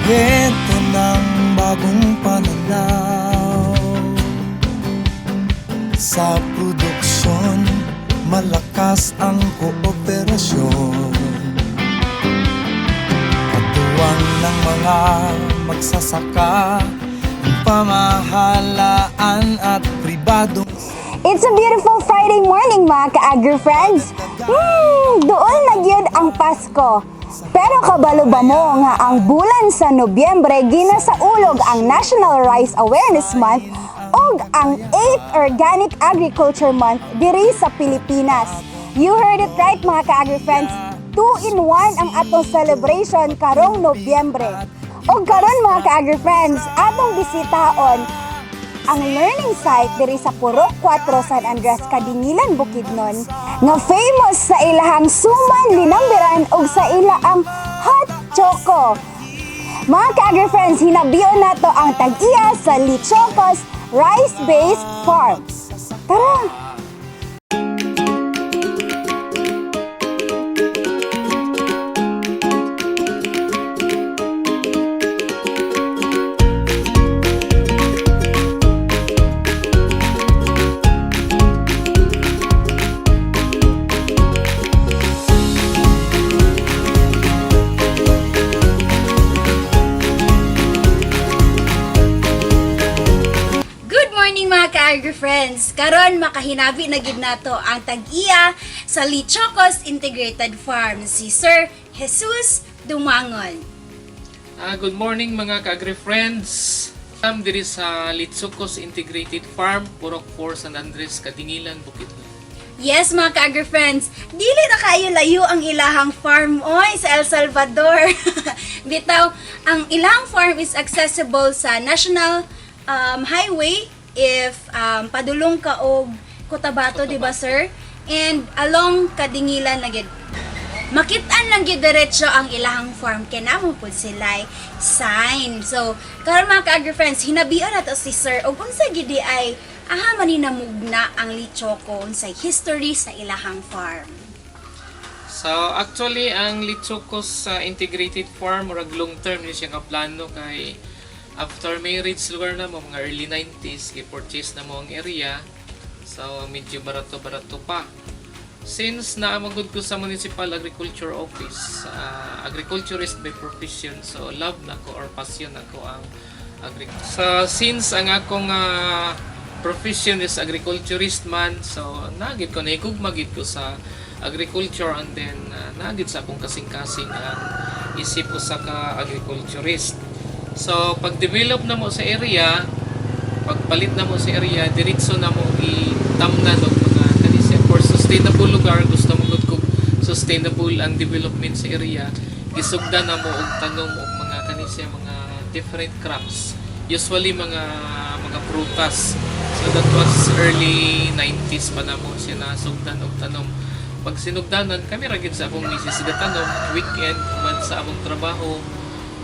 Nagkwento ng bagong pananaw. Sa produksyon, malakas ang kooperasyon. Katuwang ng mga magsasaka, ang pamahalaan at pribadong It's a beautiful Friday morning, mga ka-agri-friends! Doon na gyud ang Pasko. Pero kabalo ba mo nga ang bulan sa Nobyembre ginasaulog ang National Rice Awareness Month ug ang 8th Organic Agriculture Month diri sa Pilipinas? You heard it right, mga ka-agri-friends. 2 in 1 ang atong celebration karong Nobyembre. Ug karon, mga ka-agri-friends, atong bisitaon ang learning site diri sa Purok 4, San Andres, Kadingilan, Bukidnon nga famous sa ilahang suman linambiran ug sa ilahang hot choco. Mga ka-agri-friends, hinabion nato ang tag-iya sa Lichocos Rice-Based Farm. Tara! Good morning, mga ka-agri-friends! Karon makahinabi na gid nato ang tag-iya sa Lichocos Integrated Farm, si Sir Jesus Dumangon. Good morning, mga ka-agri-friends. Am diri sa Litsukos Integrated Farm, Purok 4, San Andres, Kadingilan, Bukidnon. Yes, mga ka-agri-friends, dili na kayo layo ang ilahang farm oy sa El Salvador. Bitaw, ang ilahang farm is accessible sa National Highway if padulong ka og Cotabato, di ba, sir? And along Kadingilan na gid. Makitaan lang gyud diretso ang ilahang farm kay namo pud sila sign. So, karon, mga ka-agri-friends, hinabian nato si sir og unsa gid di ay aha man ni namugna ang Lichoco, unsay history sa ilahang farm. So actually ang Litsukos sa Integrated Farm, murag long term ni siya nga plano kay after marriage lugar na mo mga early 90s, gi-purchase na mo ang area. So medyo barato-barato pa. Since naamagod ko sa Municipal Agriculture Office, agriculturist by profession, so love na ko or passion na ko ang agriculture. So since ang akong profession is agriculturist man, so nagid ko nahigugma gid ko sa agriculture and then nagid sa akong kasing-kasing ang isip usa ka agriculturist. So pag-develop na mo sa area, pagpalit na mo sa area, diretso na mo gitamnan og mga kani siya for sustainable lugar. Gusto mo gud kog sustainable ang development sa area, gisugdan na mo og tanom og mga kani siya mga different crops, usually mga prutas. So that was early 90s pa na mo siya nasugdan og tanom. Pag sinugdanan, kami ra gid sa akong misis gatanom weekend, human sa among trabaho,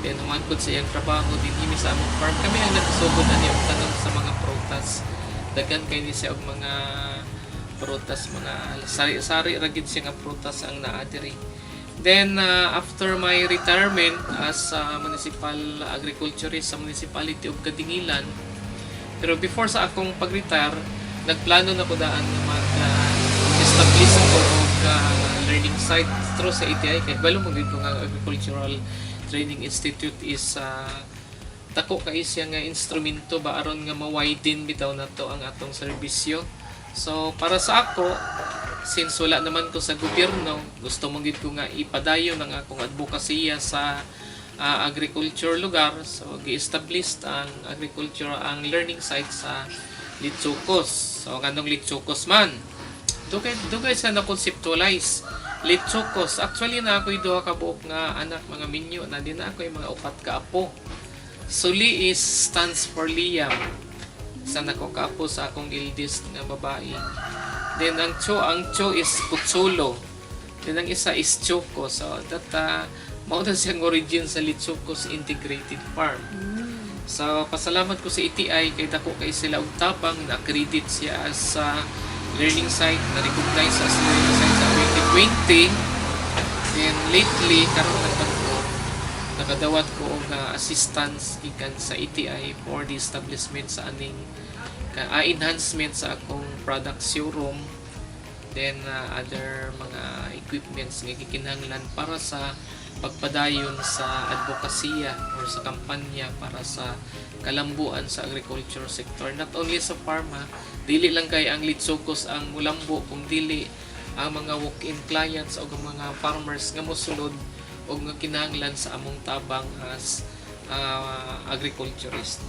then human pud sa iyang trabaho, dinhi mi sa among farm, kami ang nagsugod ani og tanom sa mga prutas. Daghan kay ni siya og mga prutas, mga sari-sari ra gid siya nga prutas ang naa diri. Then after my retirement as a municipal agriculturist sa Municipality of Kadingilan, pero before sa akong pag-retire, nagplano na ko daan nga mag establish ako og learning site through sa ATI kay balo mo gid ko nga ang Agricultural Training Institute is dako kay siya nga instrumento ba aron nga ma-widen bitaw nato ang atong serbisyo. So para sa ako, since wala naman ko sa gobyerno, gusto mo gid ko nga ipadayon ang akong advokasya sa agriculture lugar. So gi-establish ang agriculture ang learning site sa Litsukos. So nganong Litsukos man? Dugay dugay sa na-conceptualize Litsukos. Actually na ako'y duha ka buok nga anak, mga minyo na din na ako'y mga upat ka apo. So Li is stands for Liam. Isa na ko kaapo sa akong eldest nga babae. Then ang Cho is Putsulo. Then ang isa is Choco. So that mao na siyang origin sa Litsukos Integrated Farm. So pasalamat ko sa ATI kay dako kay sila og tabang na accredit siya as learning site, na recognize as learning site sa 2020. Then lately karon nagtagpo Nakadawat ko og assistance gikan sa ATI for the establishment sa aning enhancement sa akong product showroom, then other mga equipments nga gikinahanglan para sa pagpadayon sa advokasya or sa kampanya para sa kalambuan sa agriculture sector, not only sa farm ha. Dili lang kay ang Litsokos ang mulambo, kung dili ang mga walk-in clients o ang mga farmers nga mosulod og nga kinahanglan sa among tabang as agriculturist.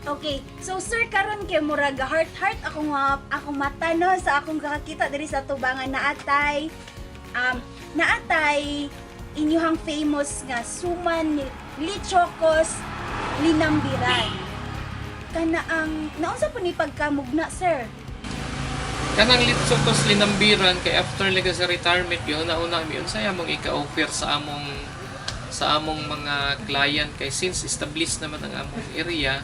Okay, so sir, karon kay murag heart heart ako nga akong mata, no, sa akong kakakita diri sa tubangan, naatay inyuhang famous nga suman ni Lichocos Linambiran. Kana ang naunsa po ni pagkamugna, sir? Kanang Litsokos Linambiran kay after lega sa retirement, gihuna-una mi unsay among ika-offer sa among mga client, kay since established naman ang among area,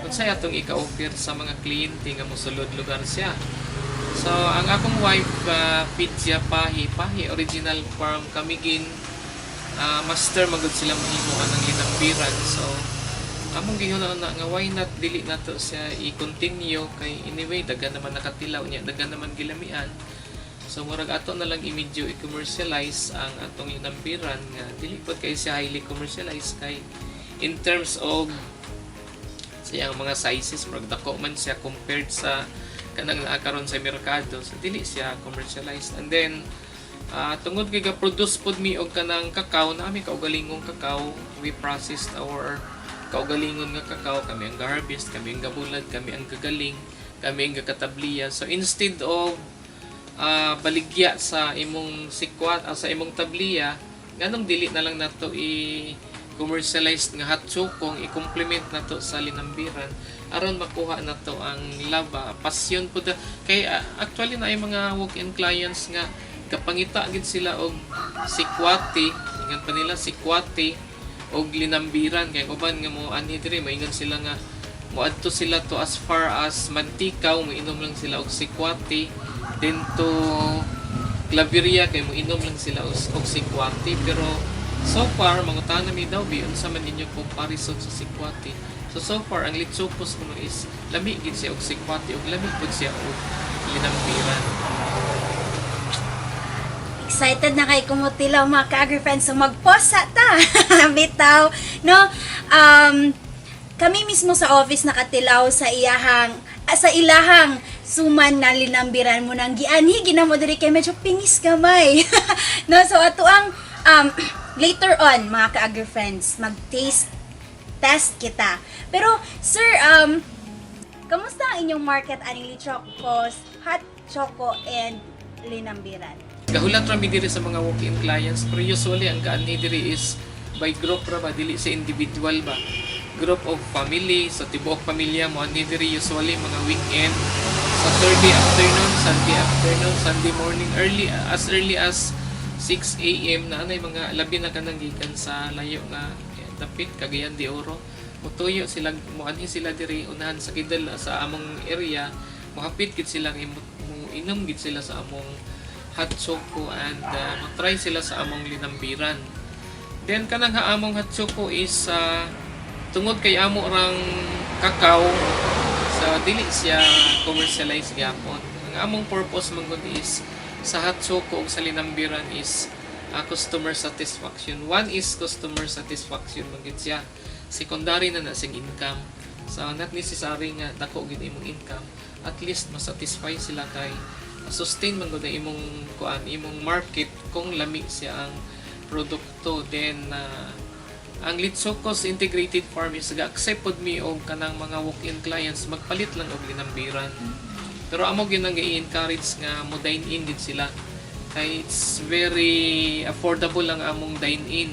unsay atong ika-offer sa mga kliyente nga mosulod lugar siya. So ang akong wife, Pidya Pahi Pahi, original from Camiguin, master magud sila mahimo anang linambiran. So among gihuna-una nga why not dili nato siya i-continue, kay anyway daghan naman nakatilaw niya, daghan naman gilamian. So murag ato na lang i-medyo i-commercialize ang atong linambiran, nga dili pod kay siya highly commercialized, kay in terms of sa iyang mga sizes, murag dako man siya compared sa kanang naa karon sa merkado. So dili siya commercialized. And then tungod kay ga-produce pod mi og kanang kakao na kami kaugalingong kakao, we processed our kaugalingon nga kakao. Kami ang ga-harvest, kami ang gabulad, kami ang gagaling, kami ang gakatabliya. So instead of baligya sa imong sikwat, sa imong tabliya, nganong dili na lang nato i commercialized nga hot choco, i-complement nato sa linambiran aron makuha nato ang laba, passion po da kay actually na ay mga walk-in clients nga kapangita gid sila og sikwati. Ingon pa nila sikwati og linambiran, kay uban nga mo anhi diri, maingon sila nga moadto sila to as far as Manticao, moinom lang sila og sikwati, then to Claveria kay moinom lang sila og sikwati. Pero so far mangutana mi daw bi unsa man inyo comparison sa sikwati. So so far ang Litsokos kuno is lami gid siya og sikwati og lami pud siya og linambiran. Excited na kay kumutilaw, mga ka-agri-friends. So magposa ta. Bitaw. No? Kami mismo sa office nakatilaw sa ilahang suman na linambiran mo nang gianhi ginamo diri kay medyo pingis gamay. No, so ato ang later on, mga ka-agri-friends, mag-taste test kita. Pero sir, kamusta ang inyong market aning Lichocos, hot choco and linambiran? Gahulat ra mi diri sa mga walk-in clients, pero usually ang kaanhi diri is by group ra ba, dili sa individual ba, group of family. So tibuok pamilya mo anhi diri usually mga weekend, Saturday afternoon, Sunday afternoon, Sunday morning, early as 6 a.m. na anay mga labi na kanang gikan sa layo nga dapit Cagayan de Oro, mutuyo sila, moanhi sila diri unahan sa kidal sa among area. Mohapit gid sila kay mo inom gid sila sa among hot choco and mo-try sila sa among linambiran. Then kanang among hot choco is tungod kay amo rang kakao sa dili siya commercialized gyapon. Ang among purpose man gud is sa hot choco ug sa linambiran is customer satisfaction. One is customer satisfaction man gid siya. Secondary na na siyang income. So not necessary nga dako gid imong income. At least masatisfy sila kay sustain man gud ang imong kuan, imong market, kung lami siya ang produkto. Then ang Litsokos Integrated Farm is ga-accept pod mi og kanang mga walk-in clients magpalit lang og linambiran. Pero amo gyud ang gi-encourage nga mo dine in gid sila. Kay it's very affordable ang among dine in.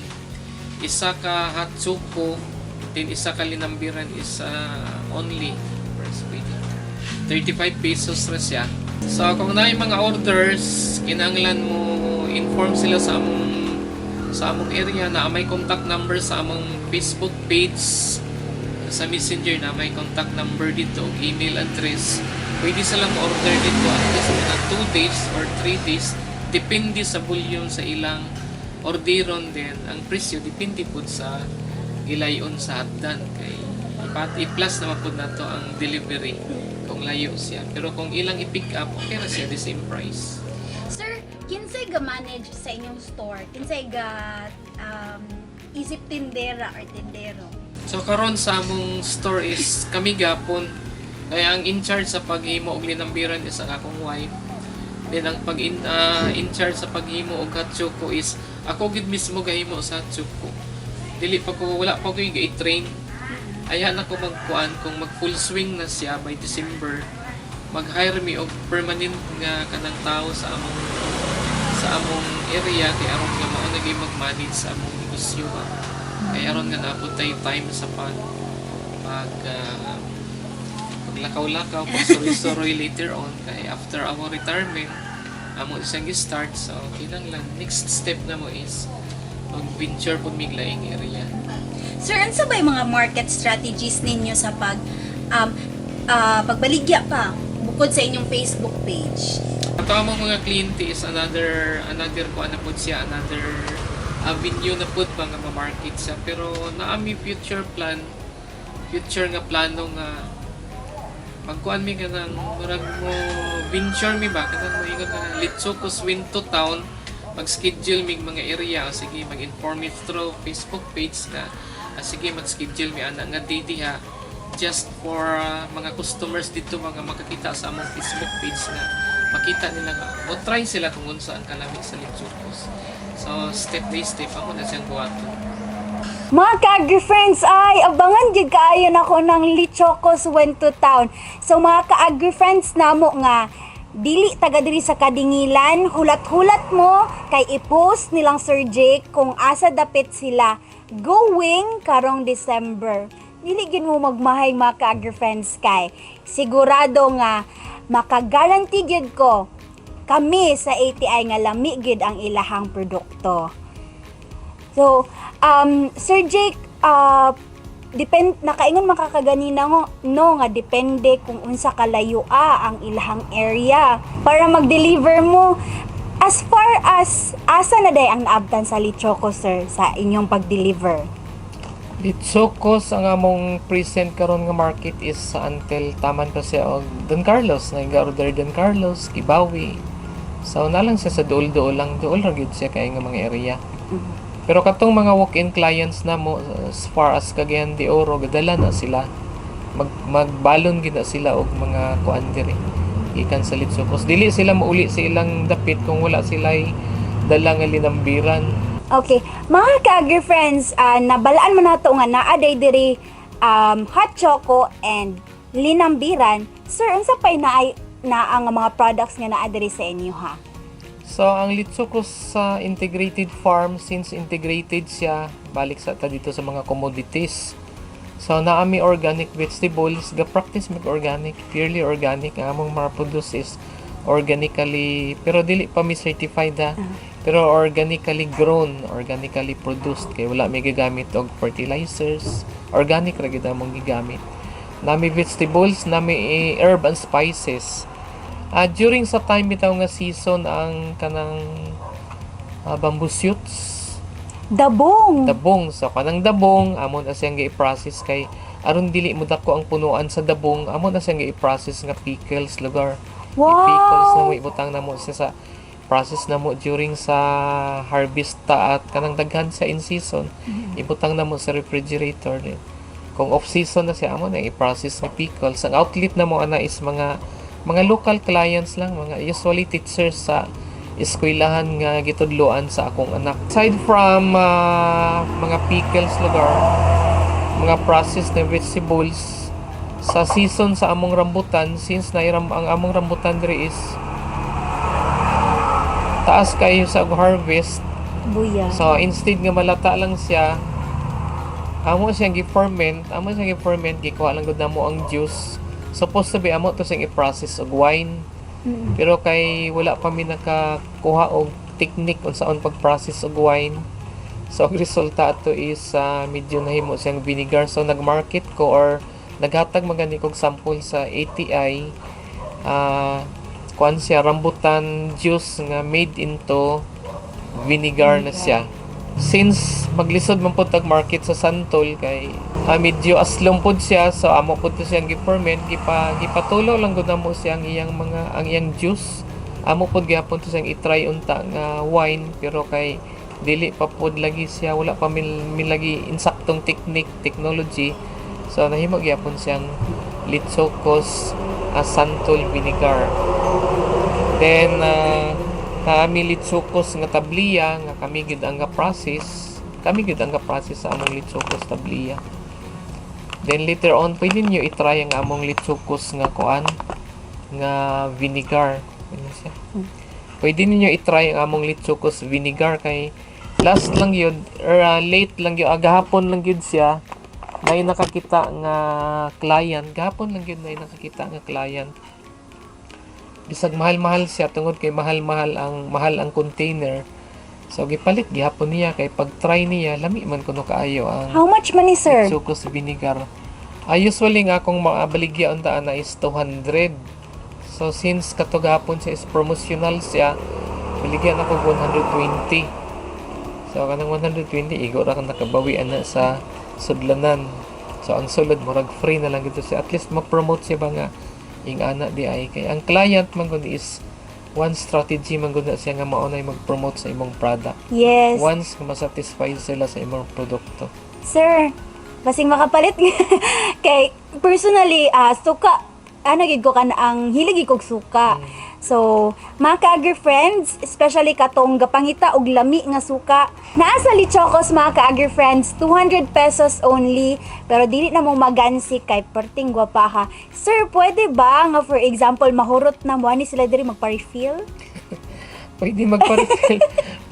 Isa ka hot choco then isa ka linambiran is only 35 pesos ra siya. So kung naay mga orders, kinahanglan mo inform sila sa among area na may contact number sa among Facebook page, sa Messenger na may contact number dito ug email address. Pwede sila mo-order dito at least mga 2 days or 3 days, depende sa volume sa ilang orderon, then ang presyo depende pud sa gilayon sa hatdan kay ipat i-plus naman pud nato ang delivery kung layo siya. Pero kung ilang i-pick up, okay ra siya, the same price. Sir, kinsay ga manage sa inyong store? Kinsay ga isip tindera or tindero? So karon sa among store is kami gapon. Kaya ang in charge sa paghimo og linambiran is ang akong wife. Then ang pag in charge sa paghimo og hot choco is ako gid mismo gahimo sa hot choco. Dili pa ko, wala pa ko yung i-train. Ayaw na ko magkuan kung mag full swing na siya by December. Mag-hire mi og permanent nga kanang tao sa among area kay aron nga mao na gyud mag-manage sa among negosyo ba. Kay aron nga naabot tay time sa pag pag paglakaw-lakaw, pagsuroy-suroy later on kay after our retirement amo siyang gi-start, so kinahanglan next step na mo is mag-venture pud mig laing area. Sir, unsa ba yung mga market strategies ninyo sa pag pagbaligya pa bukod sa inyong Facebook page? Ato among mga kliyente is another another ko na pud siya, another avenue na pud ba nga ma-market siya, pero naami future plan, future nga plano nga pagkuan mi kanang murag mo venture mi ba, kanang mo ingon nga Litsukos went to town, mag-schedule mig mga area o sige mag-inform mi through Facebook page na sige mag-schedule mi ana nga day diha just for mga customers dito, mga makakita sa among Facebook page na makita nila nga mo try sila kung unsa ang kalami sa Litsukos. So step by step amo na siyang buhaton. Mga ka-agri-friends, ay, abangan gid kaayo nako ng Lichocos went to town. So mga ka-agri-friends namo nga dili taga diri sa Kadingilan, hulat-hulat mo kay i-post nilang Sir Jake kung asa dapit sila going karong December. Dili gid mo magmahay, mga ka-agri-friends, kay sigurado nga maka-guarantee gyud ko kami sa ATI nga lami gid ang ilahang produkto. So, Sir Jake, depend nakaingon man ka kaganina ngo no nga depende kung unsa kalayo ang ilahang area para mag-deliver mo. As far as asa na day ang naabtan sa Lichoco, sir, sa inyong pag-deliver? Litsukos ang among present karon nga market is sa until taman pa siya og Don Carlos, nag-order Don Carlos, Kibawi. So na lang siya sa duol-duol lang, duol ra gyud siya kay nga mga area. Pero katong mga walk-in clients namo as far as Cagayan de Oro, gadala na sila. Magbalon gid na sila og mga kuan diri gikan sa Litsukos. Dili sila mauli sa ilang dapit kung wala sila dala nga linambiran. Okay, mga ka-agri-friends, nabalaan mo na to nga naa day diri hot choco and linambiran. Sir, unsa pay naay naa nga mga products nga naa diri sa inyo ha? So, ang Litsukos sa integrated farm, since integrated siya, balik sa ta dito sa mga commodities. So, naami organic vegetables, ga-practice mag organic, purely organic. Ang among mga produce is organically, pero dili pa mi certified ha. Pero organically grown, organically produced. Kay wala mi gigamit og fertilizers. Organic ra gyud among gigamit. Nami vegetables, nami herb and spices. During sa time bitaw nga season ang kanang bamboo shoots, Dabong. Dabong. So kanang dabong amo na siyang gi-process kay aron dili mo dako ang punuan sa dabong, amo na siyang gi-process nga pickles lugar. I-pickles na mo, ibutang na mo siya sa process na mo during sa harvest ta at kanang daghan sa in season, ibutang na mo sa refrigerator din. Kung off season na siya, amo na i-process nga pickles. Ang outlet na mo ana is mga local clients lang, mga usually teachers sa eskwelahan nga gitudloan sa akong anak. Aside from mga pickles lugar, mga processed na vegetables, sa season sa among rambutan, since na ang among rambutan diri is taas kayo sa harvest, Buya. so instead nga malata lang siya, amo siyang gi-ferment, gikuha lang gud namo ang juice. Supposed to be amo to siyang i-process og wine. Pero kay wala pa mi nakakuha og technique unsaon pag-process og wine. So ang resulta ato is medyo nahimo siyang vinegar. So nag-market ko or naghatag magani kog sample sa ATI, kuan siya, rambutan juice nga made into vinegar na siya. Since maglisod man pud tag market sa santol kay medyo aslom pud siya, so amo pud to siyang gi-ferment, gipatulo lang gud namo siya ang iyang mga ang iyang juice. Amo pud gihapon to siyang i-try unta nga wine, pero kay dili pa pud lagi siya, wala pa mil lagi insaktong technique, technology, so nahimo gihapon siyang Litsokos santol vinegar. Then kami Litsokos nga tabliya nga kami gid ang ga process, kami gid ang ga process sa among Litsokos tabliya. Then later on, pwede niyo i-try ang among Litsokos nga kuan, nga vinegar. Ano siya? Pwede niyo i-try ang among Litsokos vinegar kay last lang yun or late lang yun, gahapon lang yun siya may nakakita nga client, gahapon lang yun may nakakita nga client. Bisag mahal-mahal siya, tungod kay mahal-mahal ang mahal ang container, so gipalit gihapon niya kay pag try niya, lami man kuno kaayo ang How much money, sir? Litsokos vinegar. Usually nga akong mabaligya unta na is 200. So since kato gahapon siya is promotional siya, baligyan ako 120. So kanang 120, igo ra kang nakabawi ana sa sudlanan. So ang sulod murag free na lang gito siya. At least ma-promote siya ba nga ing ana di ay kay ang client man gud is one strategy man gud na siya nga mao nay mag-promote sa imong product. Once nga masatisfy sila sa imong produkto. Sir, basing makapalit kay personally suka ano gid ko kan ang hilig gid kog suka. So, mga ka-agri friends, especially katong gapangita og lami nga suka, naa sa Lichocos, mga ka-agri friends, 200 pesos only, pero dili na mo magansi kay perting gwapa ha. Sir, pwede ba nga for example mahurot na mo ani sila diri magpa-refill? Pwede magpa-refill.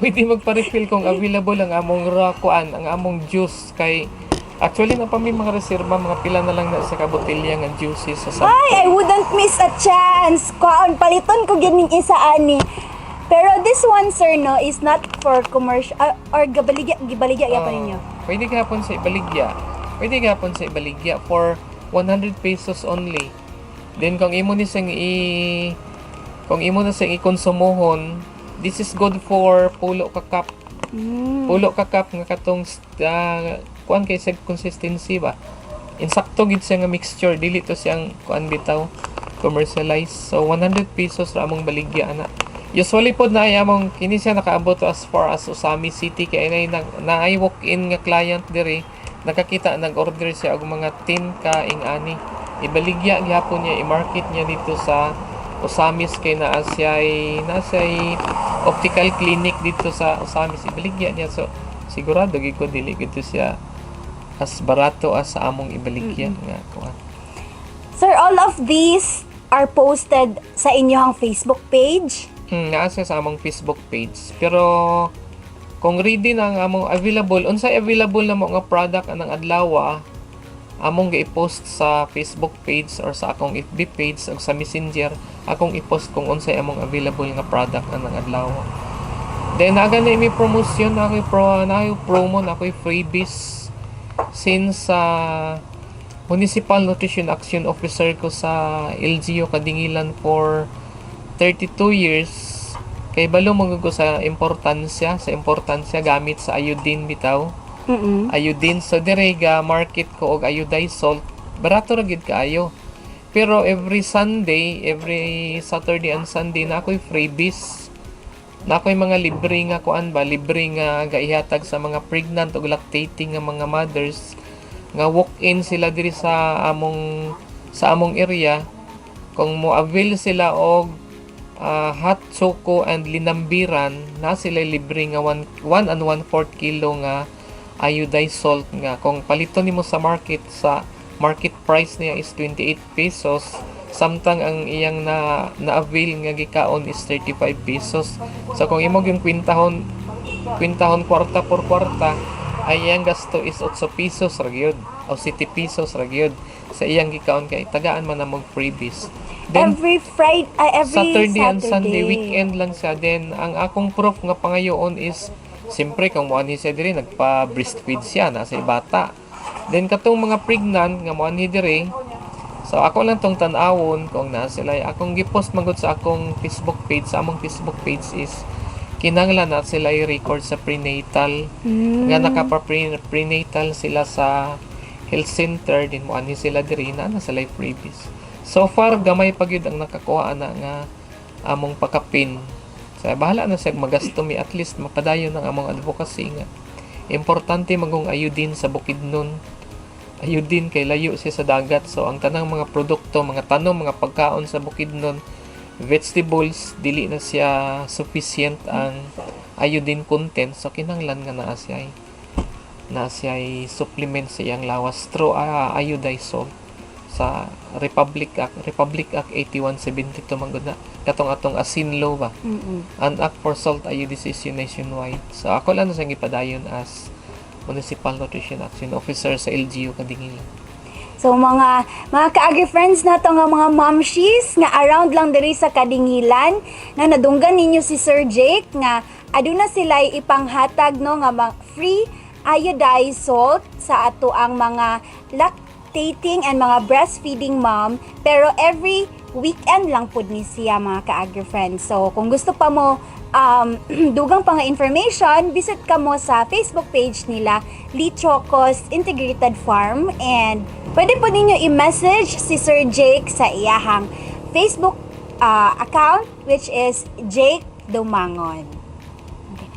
Pwede magpa-refill kung available ang among rakuan, ang among juice kay actually na pa may mga reserba, mga pila na lang na sa kabotelya nga juices sa Santo. Ay, I wouldn't miss a chance. Kwaon, paliton ko gining isa ani. Pero this one, sir, no, is not for commercial or gabaligya, gibaligya gyapon ninyo. Pwede gihapon sa ibaligya. Pwede gihapon sa ibaligya for 100 pesos only. Then kung imo na siyang ikonsumohon, this is good for pulo ka cup. Pulo ka cup nga katong kuan kay sa consistency ba. Insakto gid siya nga mixture, dili to siyang kuan bitaw, commercialize. So 100 pesos ra among baligya ana. Usually pod na ay among kini siya nakaabot to as far as Ozamis City kay nay na, naay walk-in nga client diri, nakakita, nag-order siya og mga 10 ka ing ani, ibaligya gihapon niya, i-market niya dito sa Ozamis kay naa siya optical clinic dito sa Ozamis, ibaligya niya. So sigurado gid ko dili gid to siya as barato as sa among ibaligya nga kuan. Sir, all of these are posted sa inyong Facebook page. Naa siya sa among Facebook page. Pero kung ready na ang among available, unsay available na mo nga product anang adlaw, among gi-post sa Facebook page or sa akong FB page o sa Messenger, akong i-post kung unsay among available nga product anang adlaw. Then aga na may promotion, na ako'y pro, na ako'y promo, na ako'y freebies since sa Municipal Nutrition Action Officer ko sa LGU Kadingilan for 32 years, kay balo man ko sa importansya gamit sa iodine bitaw. Iodine. So dire ga market ko og iodized salt, barato ra gid kaayo, pero every Sunday, every Saturday and Sunday, na ako'y freebies, na ako'y mga libre nga kuan ba, libre nga gaihatag sa mga pregnant ug lactating nga mga mothers nga walk-in sila diri sa among area. Kung mo avail sila og hot choco and linambiran, na sila libre nga 1 and 1/4 kilo nga iodized salt nga kung paliton nimo sa market price niya is 28 pesos, samtang ang iyang na na-avail nga gikaon is 35 pesos. So kung imo yung kwintahon kwintahon kwarta por kwarta, ay iyang gasto is 8 pesos ra gyud o 7 pesos ra gyud sa iyang gikaon kay tagaan man namong freebies. Then Every Friday, every Saturday and Saturday. Sunday, weekend lang siya. Then ang akong proof nga pangayoon is siyempre kung moanhi siya diri, nagpa breastfeed siya na sa bata. Then katong mga pregnant nga moanhi diri, so ako lang tong tan-awon kung na sila akong gipost magud sa akong Facebook page, sa among Facebook page is Kinahanglan na sila i-record sa prenatal nga nakapa prenatal sila sa health center din, mo ani sila diri na na sila freebies. So far gamay pa gyud ang nakakuha ana nga among pakapin. Sa bahala na siya magasto mi, at least mapadayon ang among advocacy nga importante magong iodine sa Bukidnon. Iodine kay layo siya sa dagat, so ang tanang mga produkto, mga tanom, mga pagkaon sa Bukidnon, vegetables, dili na siya sufficient ang iodine content, so kinahanglan nga naa siya supplement sa iyang lawas through iodized salt sa Republic Act 8172 man gud na, katong atong asin law ba, an act for salt iodization nationwide. So ako lang na siyang gipadayon as Municipal Nutrition Action Officer sa LGU Kadingilan. So mga ka-agri friends nato nga mga momshies nga around lang diri sa Kadingilan na nadunggan ninyo si Sir Jake nga aduna sila ipanghatag, no, nga free iodized salt sa ato ang mga lactating and mga breastfeeding mom, pero every weekend lang pud ni siya, mga ka-agri friends. So kung gusto pa mo dugang pa nga information, visit ka mo sa Facebook page nila, Lichocos Integrated Farm, and pwede po ninyo i-message si Sir Jake sa iyahang Facebook account, which is Jake Dumangon. Okay.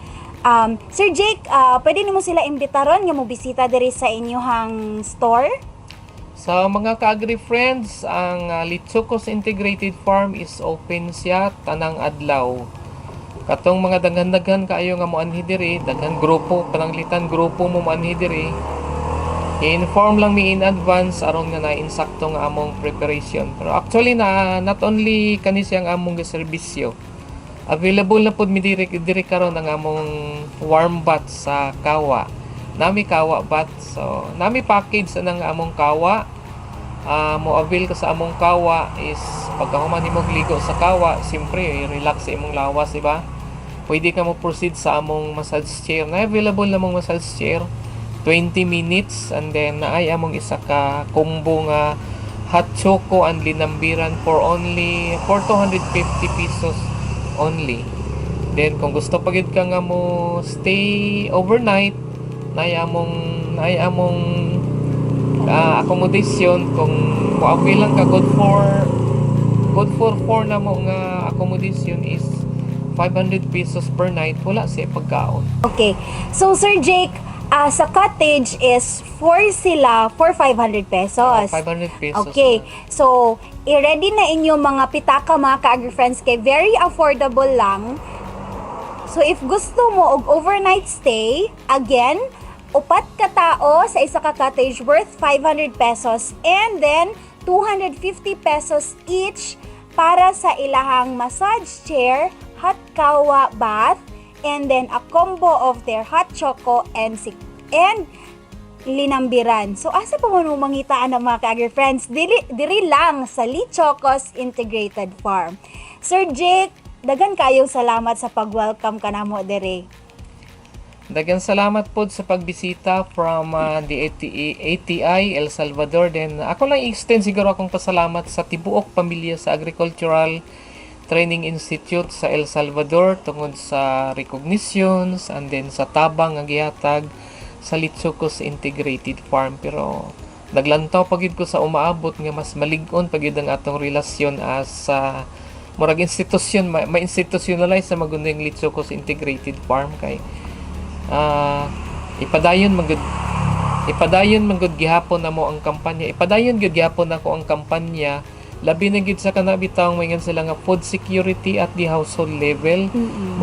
Sir Jake, pwede nimo sila imbitaron nga mo bisita diri sa inyong store? Sa mga ka-agri friends, ang Litsukos Integrated Farm is open siya tanang adlaw. Katong mga daghan-daghan kaayo nga moanhi diri, daghan grupo, pananglitan grupo mo moanhi diri. I-inform lang mi in advance aron nga na-insakto nga among preparation. Pero actually na not only kani siyang among serbisyo. Available na pud mi diri karon ang among warm bath sa kawa. Nami kawa bath. So, nami package sa nang among kawa. Mo avail ka sa among kawa is pagkahuman nimo ligo sa kawa, siyempre relax sa imong lawas, di ba? Pwede ka mo proceed sa among massage chair. Na available na mong massage chair 20 minutes, and then naay among isa ka combo nga hot choco and linambiran for only for 250 pesos only. Then kung gusto pa gyud ka nga mo stay overnight, naay among accommodation. Kung mo-avail lang ka, good for 4 na mo nga accommodation is 500 pesos per night, wala siya pagkaon. Okay. So Sir Jake, sa cottage is 4 sila for 500 pesos. 500 pesos. Okay. Na. So, i-ready na inyo mga pitaka, mga ka-agri-friends, kay very affordable lang. So, if gusto mo og overnight stay, again, upat ka tao sa isa ka cottage worth 500 pesos and then 250 pesos each para sa ilahang massage chair, hot kawa bath, and then a combo of their hot choco and linambiran. So asa pa mo mangitaan ng mga ka-agri friends? Dili, diri lang sa Lichocos Integrated Farm. Sir Jake, daghan kayong salamat sa pag-welcome kanamo diri. Daghang salamat po sa pagbisita from the ATI, ATI El Salvador. Then ako lang i-extend siguro akong pasalamat sa tibuok pamilya sa Agricultural Training Institute sa El Salvador tungod sa recognitions and then sa tabang nga gihatag sa Litsukos Integrated Farm. Pero naglantaw pa gyud ko sa umaabot nga mas malig-on pa gyud ang atong relasyon as sa murag institusyon, ma-institutionalize sa magundang Litsukos Integrated Farm kay ipadayon man gud gihapon namo ang kampanya, ipadayon gyud gihapon nako ang kampanya, labi na gyud sa kana bitawng maingon sila nga food security at the household level.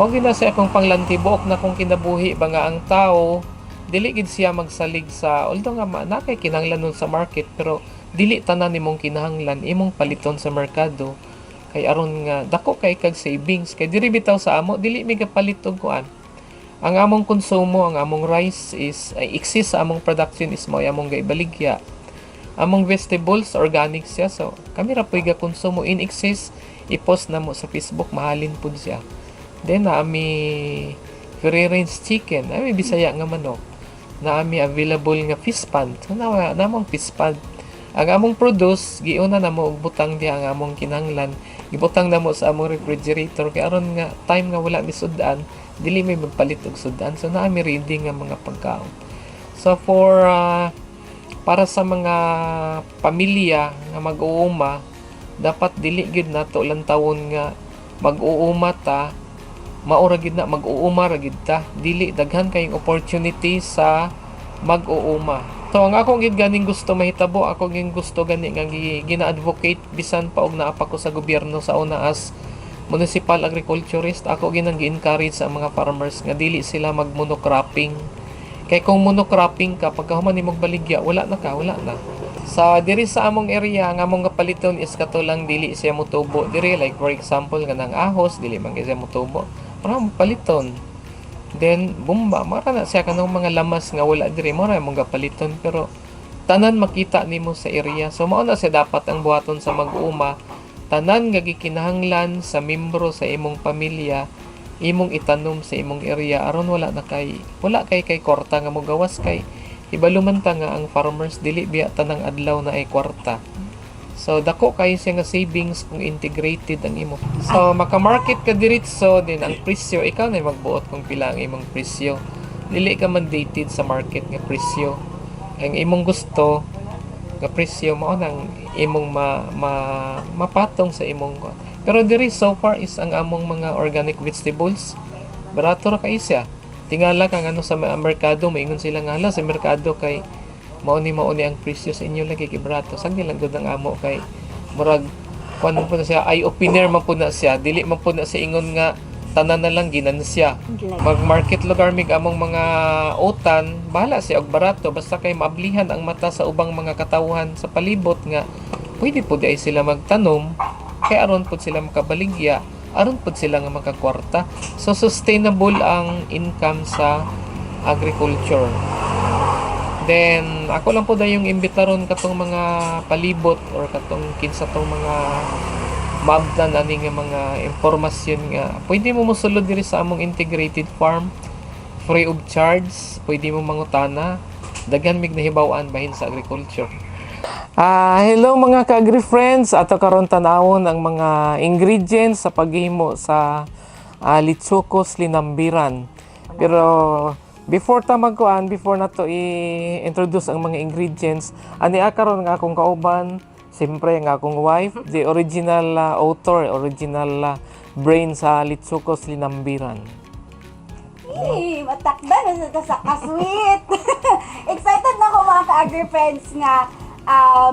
Mao gyud na sa akong panglantibuok na kung kinabuhi ba nga ang tao dili gid siya magsalig sa, although nga na kay kinahanglan nun sa market, pero dili tanan nimong kinahanglan imong paliton sa merkado kay aron nga dako kay kag savings. Kay diri bitaw sa amo, dili mi gapalit og kuan. Ang among konsumo, ang among rice is ay exist sa among production is mao among gaibaligya. Among vegetables, organic siya, so kami ra po'y konsumo in excess, i-post na mo sa Facebook, mahalin pud siya. Then naami free range chicken, ami Bisaya nga manok, naami available nga fish pond. So, na namong fish pond. Ang among produce, giuna na mo og butang diha ang among kinahanglan, gibutang na mo sa among refrigerator kay aron nga time nga wala misud-an. Dili may magpalit og sudan. So naa mi ready nga mga pagkaon. So for para sa mga pamilya nga mag-uuma, dapat dili gyud nato lantawon nga mag-uuma ta, maura gyud na mag-uuma ra gyud ta. Dili, daghan kayong opportunity sa mag-uuma. So ang akong gyud ganing gusto mahitabo, ako gyud gusto gani nga gina-advocate bisan pa og naa pa ko sa gobyerno sa una as municipal agriculturist, ako ginang gi-encourage sa mga farmers nga dili sila mag monocropping. Kay kung monocropping ka, pagka human nimo baligya, wala na ka, wala na. Sa diri sa among area, ang among kapaliton is kato lang dili siya motubo diri, like for example kanang ahos, dili man kay siya motubo. Para mo paliton. Then bumba, mara na siya kanang mga lamas nga wala diri, mara mong gapaliton, pero tanan makita nimo sa area. So mao na siya dapat ang buhaton sa mag-uuma, tanan nga gikinahanglan sa membro sa imong pamilya imong itanom sa imong area aron wala kay kwarta nga mogawas, kay ibalo man ta nga ang farmers dili biya tanang adlaw na ay kwarta. So dako kayo siya nga savings kung integrated ang imo. So maka-market ka diretso din, ang presyo ikaw na magbuot kung pila ang imong presyo. Dili ka mandated sa market nga presyo. Ang imong gusto nga presyo mao nang imong ma mapatong sa imong kuan. Pero diri so far is ang among mga organic vegetables barato ra kay siya. Tingala kang ano sa mga merkado, maingon sila nga, "Hala, sa merkado kay mao ni ang presyo, sa inyo lagi kay barato." Sagdi lang gud ang amo kay murag kuan man po na siya, eye opener man po na siya, dili man po na siya ingon nga tanan na lang ginansya. Mag-market lugar mig among mga utan, bahala siya og barato, basta kay maablihan ang mata sa ubang mga katawhan sa palibot nga pwede po di ay sila magtanom kay aron pud sila makabaligya, aron pud sila nga makakwarta. So sustainable ang income sa agriculture. Then ako lang po dayong imbitaron katong mga palibot or katong kinsa tong mga maabdan ani nga mga impormasyon nga pwede mo mosulod diri sa among integrated farm free of charge. Pwede mo mangutana, daghan mig nahibaw-an bahin sa agriculture. Hello mga ka-agri friends, ato karon tan-awon ang mga ingredients sa paghimo sa litsukos linambiran. Pero before ta magkuan, before nato i-introduce ang mga ingredients, ani karon nga akong kauban, siyempre ang akong wife, the original author, original brain sa litsukos linambiran. Hey, matakda na sa kasweet. Excited na ko, mga ka-agri friends, nga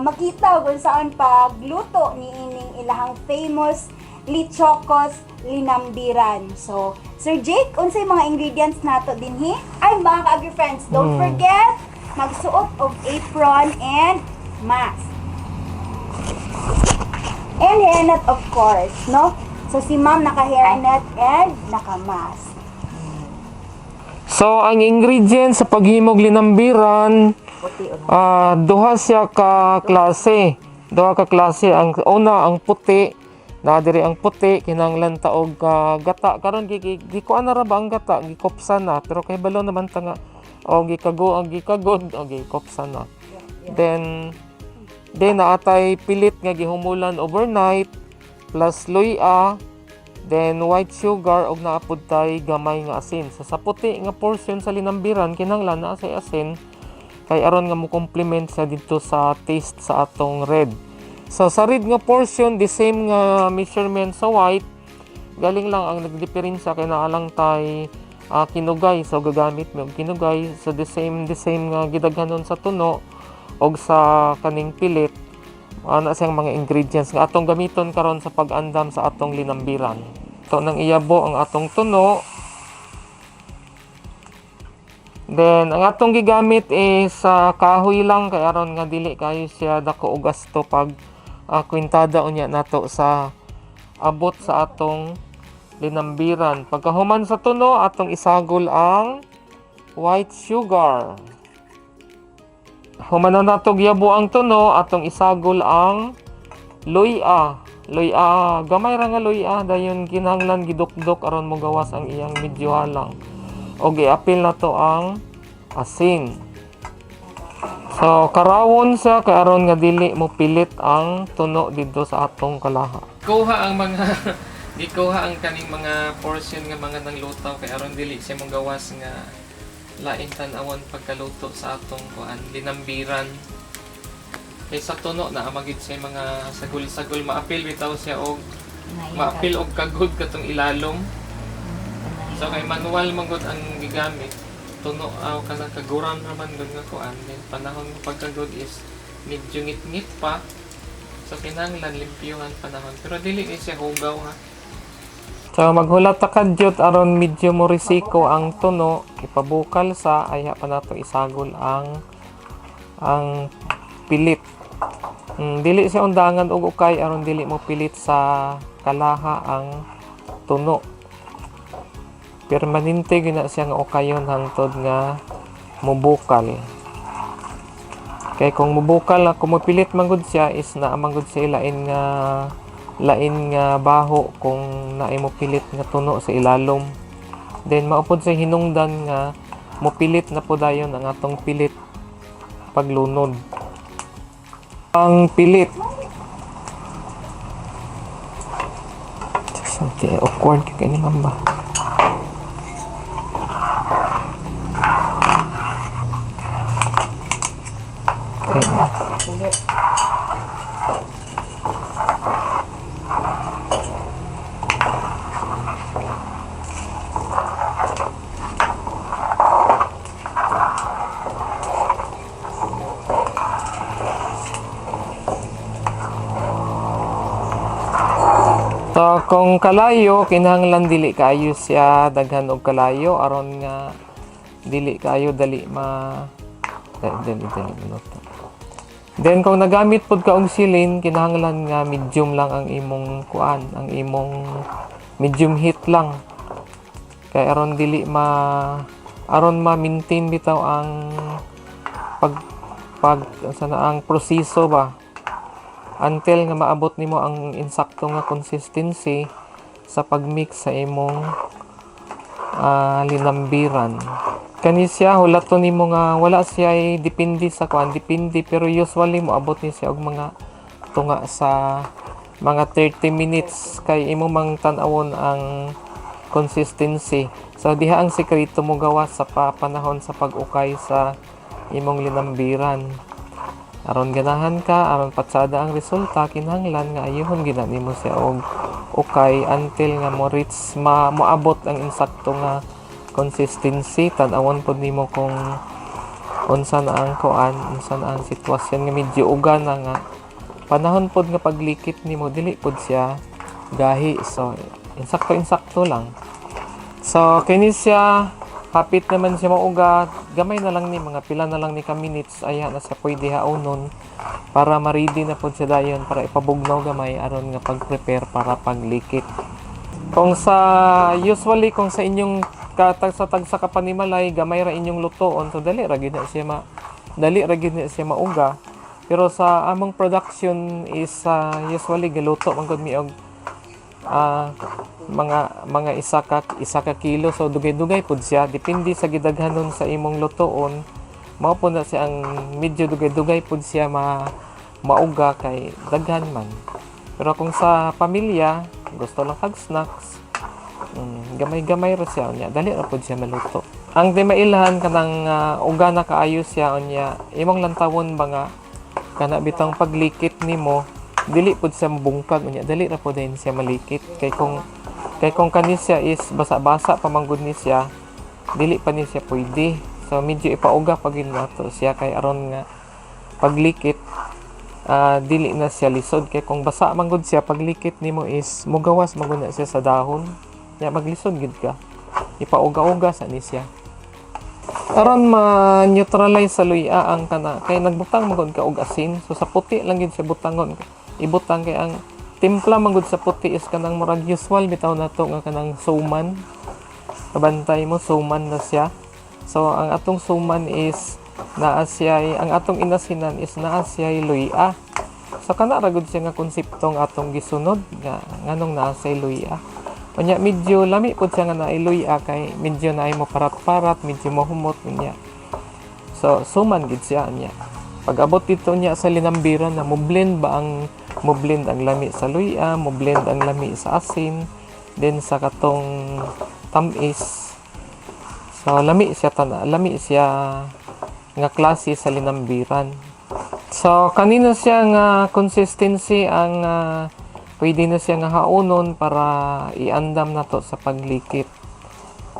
makita kung saan pagluto ni ining ilahang famous lichokos linambiran. So, Sir Jake, unsay mga ingredients nato dinhi? Ay, mga ka-agri friends, don't forget magsuot og apron and mask. And hairnet, of course, no? So, si ma'am naka-hairnet and naka-mask. So, ang ingredients sa paghimog linambiran, duha siya ka klase. Duha ka klase. Ang una, ang puti. Na diri ang puti, kinahanglan ta og gata. Karon gi, gi, gikuan na ra ba ang gata, gikopsa na, pero kay balo naman ta nga o gikago ang gikagod o gikopsa na. Then naatay pilit nga gihumulan overnight plus luya, then white sugar og naa pud tay gamay nga asin. So sa puti nga portion sa linambiran, kinahanglan naa say asin kay aron nga mo complement sa didto sa taste sa atong red. So sa red nga portion, the same nga measurement sa white, galing lang ang nagdiferensya kay naa lang tay kinugay. So gagamit mi og kinugay. So the same nga gidaghanon sa tuno og sa kaning pilit. Ana siyang mga ingredients nga atong gamiton karon sa pag-andam sa atong linambiran. Ito nang iyabo ang atong tuno. Then ang atong gigamit is sa kahoy lang kay aron nga dili kayo siya dako og gasto pag kwintada unya nato sa abot sa atong linambiran. Pagkahuman sa tuno, atong isagol ang white sugar. Human na nato giyabo ang tuno, atong isagol ang luya. Luya, gamay ra nga luya, dayon kinahanglan gidukdok aron mogawas ang iyang medyo halang. Og iapil na to ang asin. So karawon siya kay aron nga dili mo pilit ang tuno didto sa atong kalaha. Kuha ang mga Gikuha ang kaning mga portion nga mga nanglutaw kay aron dili siya mogawas nga lain tan-awon pagkaluto sa atong kuan linambiran. Kay sa tuno na amagid siya mga sagol-sagol, maapil bitaw siya og maapil og kagod katong ilalom. So kay manual man gud ang gigamit, tuno aw kanang kaguran raman gud nga kuan, then panahon nga pagkagod is medyo ngit-ngit pa. So kinahanglan limpyuhan panahon, pero dili ni siya hugaw ha. So maghulat ta kadyot aron medyo mo risiko ang tuno, ipabukal sa ayha pa nato isagol ang pilit. Dili siya undangan og ukay aron dili mo pilit sa kalaha ang tuno. Permanente gina siya nga ukayon hangtod nga mubukal. Kay kung mubukal na kumupilit man gud siya is naa man gud siya lain nga baho kung naay mopilit nga tuno sa ilalom. Then maupod sa hinungdan nga mopilit na po dayon ang atong pilit paglunod. Ang pilit. Something awkward kay ni ma'am ba? Okay. So, kung kalayo, kinahanglan dili kaayo siya daghan og kalayo aron nga dili kaayo dali ma dali dali dali maluto. Then kung nagamit pod ka og silin, kinahanglan nga medium lang ang imong kuan, ang imong medium heat lang. Kay aron dili ma aron ma-maintain bitaw ang pag pag sana ang proseso ba until nga maabot nimo ang insakto nga consistency sa pagmix sa imong linambiran. Kani siya hulaton nimo nga wala siya ay depende sa kuan, depende, pero usually moabot ni siya og mga tunga sa mga 30 minutes kay imo mang tan-awon ang consistency. So diha ang sekreto mo gawas sa panahon sa pag-ukay sa imong linambiran. Aron ganahan ka, aron patsada ang resulta, kinahanglan nga ayuhon gina nimo siya og ukay until nga mo reach ma moabot ang insakto nga consistency. Tan-awon pod nimo kung unsa na ang kuan, unsa na ang sitwasyon nga medyo uga na nga panahon pod nga paglikit nimo dili pod siya gahi. So insakto insakto lang. So kini siya hapit naman siya mauga, gamay na lang ni mga pila na lang ni ka minutes aya na siya pwede haonon para ma-ready na pod siya dayon para ipabugnaw gamay aron nga pag-prepare para paglikit. Kung sa usually kung sa inyong katag sa tagsa ka panimalay gamay ra inyong lutoon, so dali ra gyud na siya mauga. Pero sa among production is usually galuto man gud mi og mga isa ka kilo, so dugay-dugay pud siya, depende sa gidaghanon sa imong lutoon. Mao po na siya ang medyo dugay-dugay pud siya mauga kay daghan man. Pero kung sa pamilya gusto lang kag snacks, gamay-gamay ra siya unya dali ra pud siya maluto. Ang di mailhan kanang uga na kaayo siya unya imong lantawon ba nga kana bitang paglikit nimo dili pud siya mabungkag unya dali ra pud din siya malikit kay kung kani siya is basa-basa pa man gud ni siya, dili pa ni siya pwede. So medyo ipauga pa gyud nato siya kay aron nga paglikit dili na siya lisod, kay kung basa man gud siya paglikit nimo is mugawas man gud na siya sa dahon nya maglisod gid ka. Ipauga-uga sa ni siya aron ma-neutralize sa luya ang kana kay nagbutang man gud ka og asin. So sa puti lang gid siya butangon, ibutang, kay ang timpla man gud sa puti is kanang murag usual bitaw nato nga kanang suman. Kabantay mo, suman na siya. So ang atong suman is naa siya, ang atong inasinan is naa siya luya. So kana ra gud siya nga konseptong atong gisunod nga nganong naa siya luya. Unya medyo lami pud siya nga naay luya kay medyo naay mo parat-parat, medyo mahumot unya. So suman gid siya unya. Pag abot dito niya sa linambiran na mo blend ba ang mo blend ang lami sa luya, mo blend ang lami sa asin. Then sa katong tamis. So lami siya tana, lami siya nga klase sa linambiran. So kanina siya nga consistency ang pwede na siya nga haonon para iandam nato sa paglikit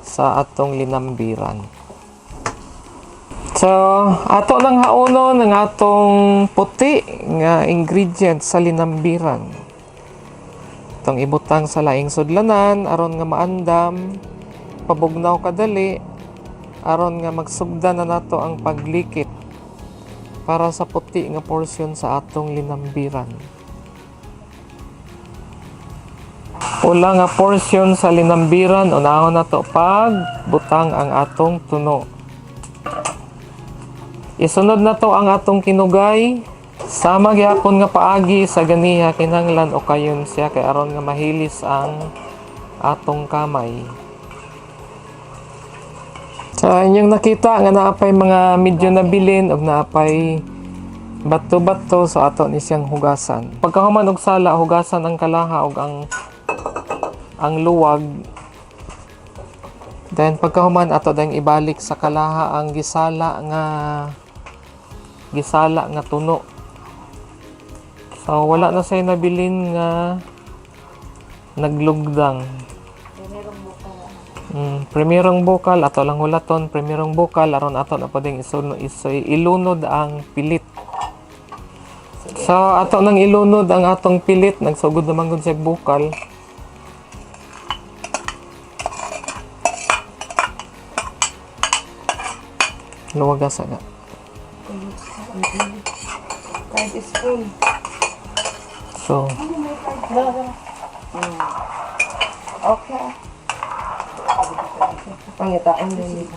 sa atong linambiran. So, ato nang haonon ang atong puti nga ingredient sa linambiran. Itong ibutang sa laing sudlanan aron nga maandam, pabugnaw kadali, aron nga magsugda na nato ang paglikit para sa puti nga porsyon sa atong linambiran. Pula nga porsyon sa linambiran, unahon nato pag butang ang atong tuno. Isunod na to ang atong kinugay. Sama gyapon nga paagi sa ganiha kinahanglan o kayon siya kay aron nga mahilis ang atong kamay. Sa inyong nakita nga naapay mga medyo nabilin og naapay bato-bato, so ato ni siyang hugasan. Pagkahuman og sala, hugasan ang kalaha og ang luwag. Then pagkahuman ato dayong ibalik sa kalaha ang gisala nga tuno. So wala na say nabilin nga naglugdang. Primerong bukal ato lang hulaton, primerong bukal aron ato na pwedeng isunod ilunod ang pilit. So ato nang ilunod ang atong pilit, nagsugod naman gud siya bukal. Luwaga sa nga. Kahit spoon. So, Okay. Pangitaan din dito.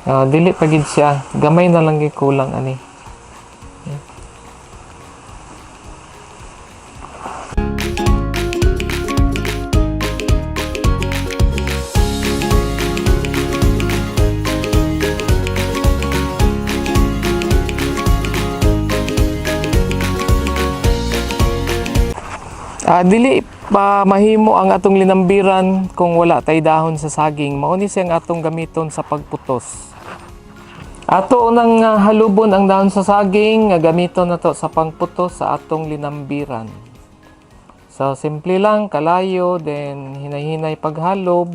Dili pa gid siya. Gamay na lang gid kulang ani. Dili pa mahimo ang atong linambiran kung wala tay dahon sa saging. Mao ni siyang atong gamiton sa pagputos. Ato unang halubon ang dahon sa saging nga gamiton nato sa pangputos sa atong linambiran. So simple lang, kalayo, then hinay-hinay paghalob.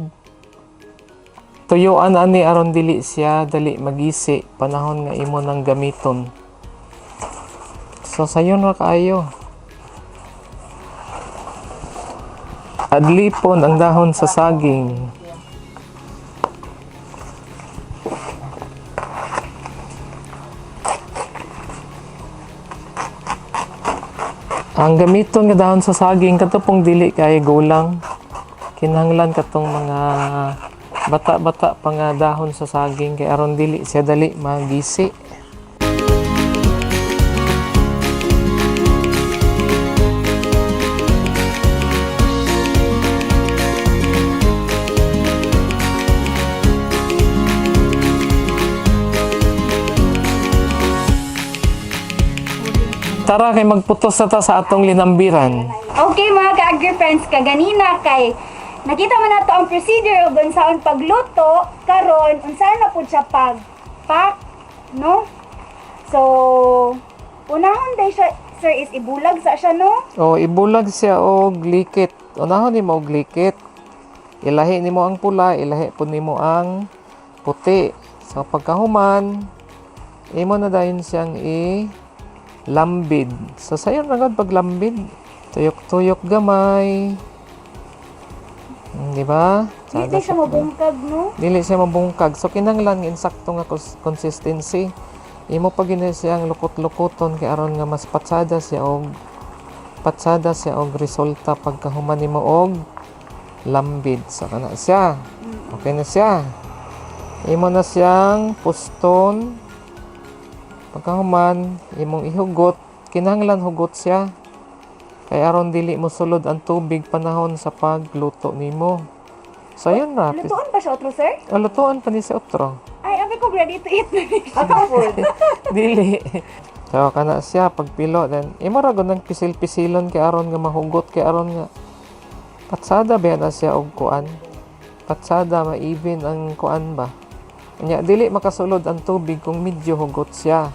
Tuyuan ani aron dili siya dali magisi panahon nga imo nang gamiton. So sayon ra kaayo. Adlipon ang dahon sa saging. Ang gamiton nga dahon sa saging kato pong dili kay gulang. Kinahanglan katong mga bata-bata pa nga dahon sa saging kay aron dili siya dali magisi. Tara kay magputos na ta sa atong linambiran. Okay mga ka-agri-friends, kaganina kay nakita man nato ang procedure ug unsaon pagluto karon unsaon na pud siya pag-pack, no? So, unahon day siya sir is ibulag sa siya, no? O ibulag siya og likit. Unahon nimo og likit. Ilahi nimo ang pula, ilahi pud nimo ang puti. So pagkahuman, imo na dayon siyang i lambid. So sayon ra gud paglambid. Tuyok-tuyok gamay. Di ba? Di day siya mabungkag, no? Dili siya mabungkag. So kinahanglan nga insakto nga consistency. Imo pa gini siyang lukot-lukoton kay aron nga mas patsada siya og resulta pagkahuman nimo og lambid. So kana siya. Okay na siya. Imo na siyang puston. Pagkahuman, imong ihugot, kinahanglan hugot siya. Kay aron dili mo sulod ang tubig panahon sa pagluto nimo. So ayun ra. Lutuon pa siya otro, sir? O, lutuan pa ni sa otro. Ay, abi ko ready to eat na ni siya. Dili. So kana siya pagpilo, then imo ra gud nang pisil-pisilon kay aron nga mahugot, kay aron nga patsada ba na siya og kuan. Patsada ma-even ang kuan ba. Nya dili makasulod ang tubig kung medyo hugot siya.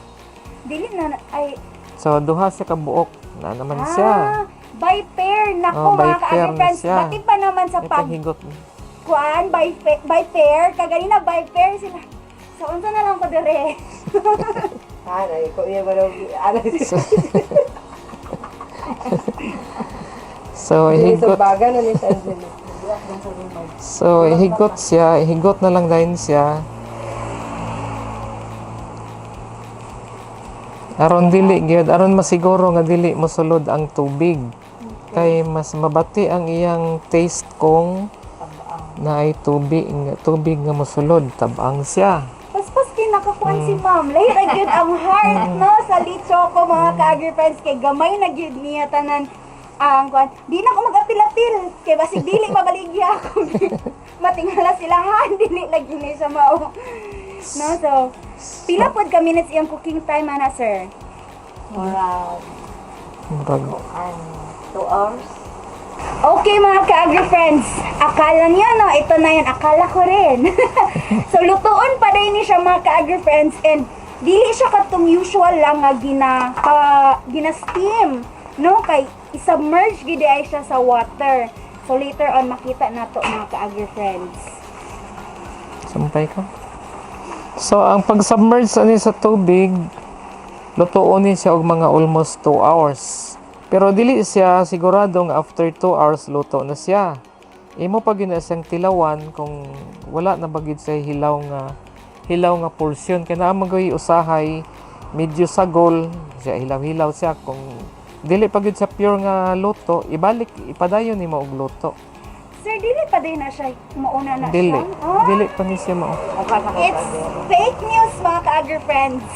Dili na, ay, So duha siya ka buok na naman siya. ah, by pair. Nako, Oh, by mga pair ka-agri na friends, siya. pati pa naman sa May pag paghigot. kuan, by pair, kaganina by pair sila. So, unsa na lang ko dire? Anay, ko iya ba daw? Anay, So sa higot. baga na ni sa Angelique. So higot siya, higot na lang dayon siya. Aron dili gyud, aron masiguro nga dili mosulod ang tubig. Kay mas mabati ang iyang taste kung naay tubig tubig nga mosulod, tabang siya. Paspas kay nakakuan si ma'am. Lahi ra gyud ang heart no sa licho ko, mga ka-agri friends, kay gamay na gyud niya tanan ang kuan. Di na ko mag-apil-apil kay basig dili mabaligya ako. Matingala sila ha, dili lagi ni siya mao. No, so pila pod ka minutes iyang cooking time ana, sir? Murag, Murag 2 hours. Okay, mga ka-agri friends, akala niyo no, ito na yan, akala ko rin. So lutuon pa rin ni siya, mga ka-agri friends, and dili siya katong usual lang nga gina steam, no, kay i-submerge gid ay siya sa water. So later on makita nato, mga ka-agri friends. Sampay ko. So ang pag-submerge ani sa tubig, lutuon ni siya og mga almost 2 hours. Pero dili siya sigurado nga after 2 hours luto na siya. Imo pa gyud na siyang tilawan kung wala na ba gyud siya hilaw nga porsyon kay naa man gyud usahay medyo sagol siya, hilaw-hilaw siya. Kung dili pa gyud siya pure nga luto, ibalik, ipadayon nimo og luto. Sir, dili pa din na siya mauna na Dili siya. Ah. dili pa ni siya mao. It's fake news, mga ka-agri friends.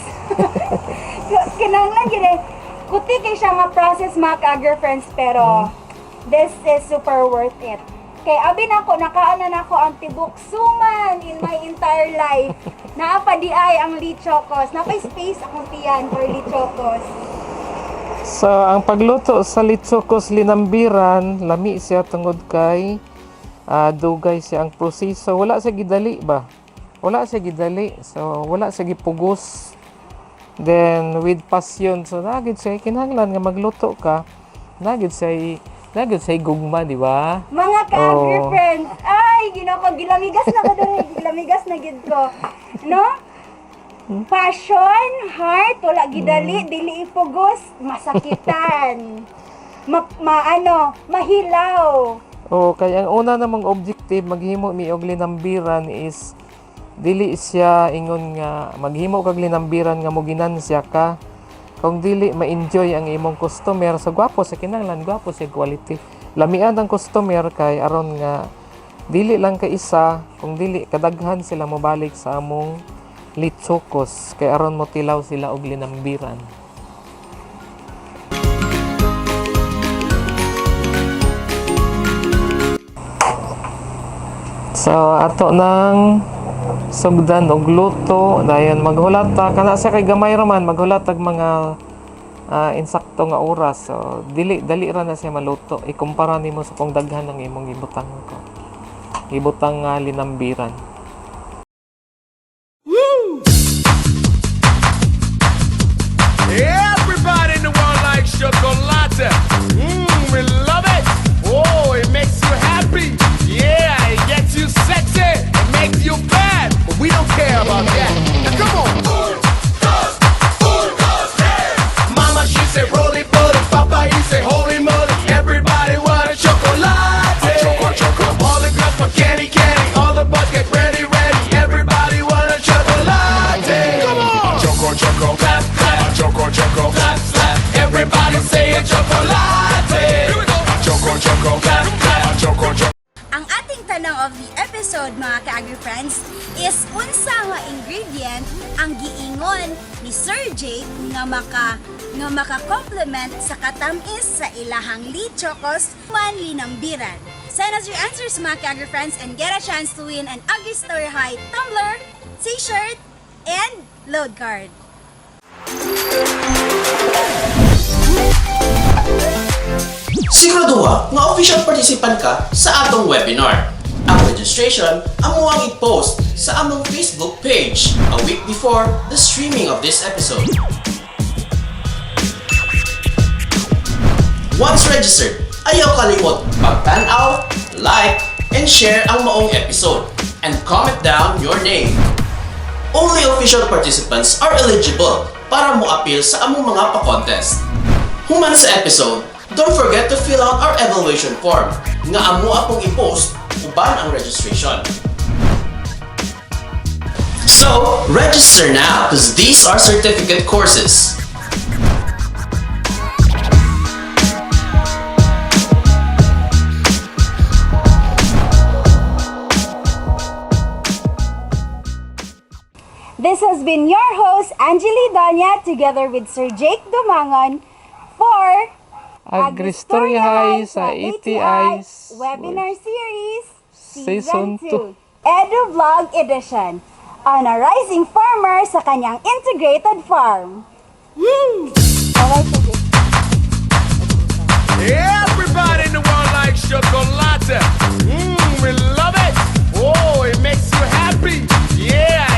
So, kinahanglan gyud eh. Kuti kay siya nga process, mga ka-agri friends, pero this is super worth it. Kay abi na ko, nakaana na ko ang tibok suman in my entire life. Naa pa di ay ang lichokos. Napay space akong tiyan for lichokos. So, ang pagluto sa litsokos linambiran, lami siya tungod kay dugay siya ang proseso. Wala siya gidali ba? Wala siya gidali. So, wala siya gipugos. Then, with passion. So, nagid siya, kinahanglan nga magluto ka. Nagid siya gugma, di ba? Mga ka-agri Oo. friends, ay, ginoo ko, gilamigas na ko diri, gilamigas na gid ko. No? Passion, heart, wala gidali, dili ipugos, masakitan. Ma, maano, mahilaw. O, kaya ang una namang objective maghimo mi og linambiran is dili siya ingon nga maghimo kag linambiran nga moginansya ka kung dili ma-enjoy ang imong customer. So gwapo sa kinahanglan, gwapo sa quality, lamian ang customer kay aron nga dili lang ka isa kung dili kadaghan sila mobalik sa among litsokos kay aron mo tilaw sila og linambiran. So ato nang sugdan og luto, dayon maghulat ta kana siya kay gamay ra man maghulat tag mga insakto nga oras. So dili dali ra na siya maluto ikumpara nimo sa kung daghan ang imong gibutang ko. Gibutang nga linambiran. Everybody in the world likes chocolate. We love it. Oh, it makes you happy. Yeah, it gets you sexy. It makes you bad. But we don't care about that. Now come on. Mama, she said roly poly. Papa, he said holy moly. Everybody want a chocolate. Choco, choco. All the girls want candy, candy. All the boys get ready, ready. Everybody want a chocolate. Come on. Choco, choco. Clap, clap. Choco, choco. Clap, clap. Everybody say a chocolate. Here we go. Choco, choco. Clap, clap. Choco, choco. Ang ating tanong of the episode, mga ka-agri friends, is unsa nga ingredient ang giingon ni Sir Jake nga maka-complement sa katamis sa ilahang Lechoko's man linambiran? Send us your answers, mga ka-agri-friends, and get a chance to win an Agri-Story High tumbler, t-shirt, and load card. Siguraduha nga official participant ka sa atong webinar. Ang registration amo ang i-post sa among Facebook page a week before the streaming of this episode. Once registered, ayaw kalimot magtan-aw, like, and share ang maong episode and comment down your name. Only official participants are eligible para mo-apil sa among mga pa-contest. Human sa episode, don't forget to fill out our evaluation form nga amo apong i-post uban ang registration. So, register now because these are certificate courses. This has been your host, Angeli Donya, together with Sir Jake Dumangon for Agri-Story High sa ATI Webinar Series Season Season 2 Edu Vlog Edition on a rising farmer sa kanyang integrated farm. Woo! Okay, sige. Everybody in the world likes chocolate. We love it. Oh, it makes you happy. Yeah.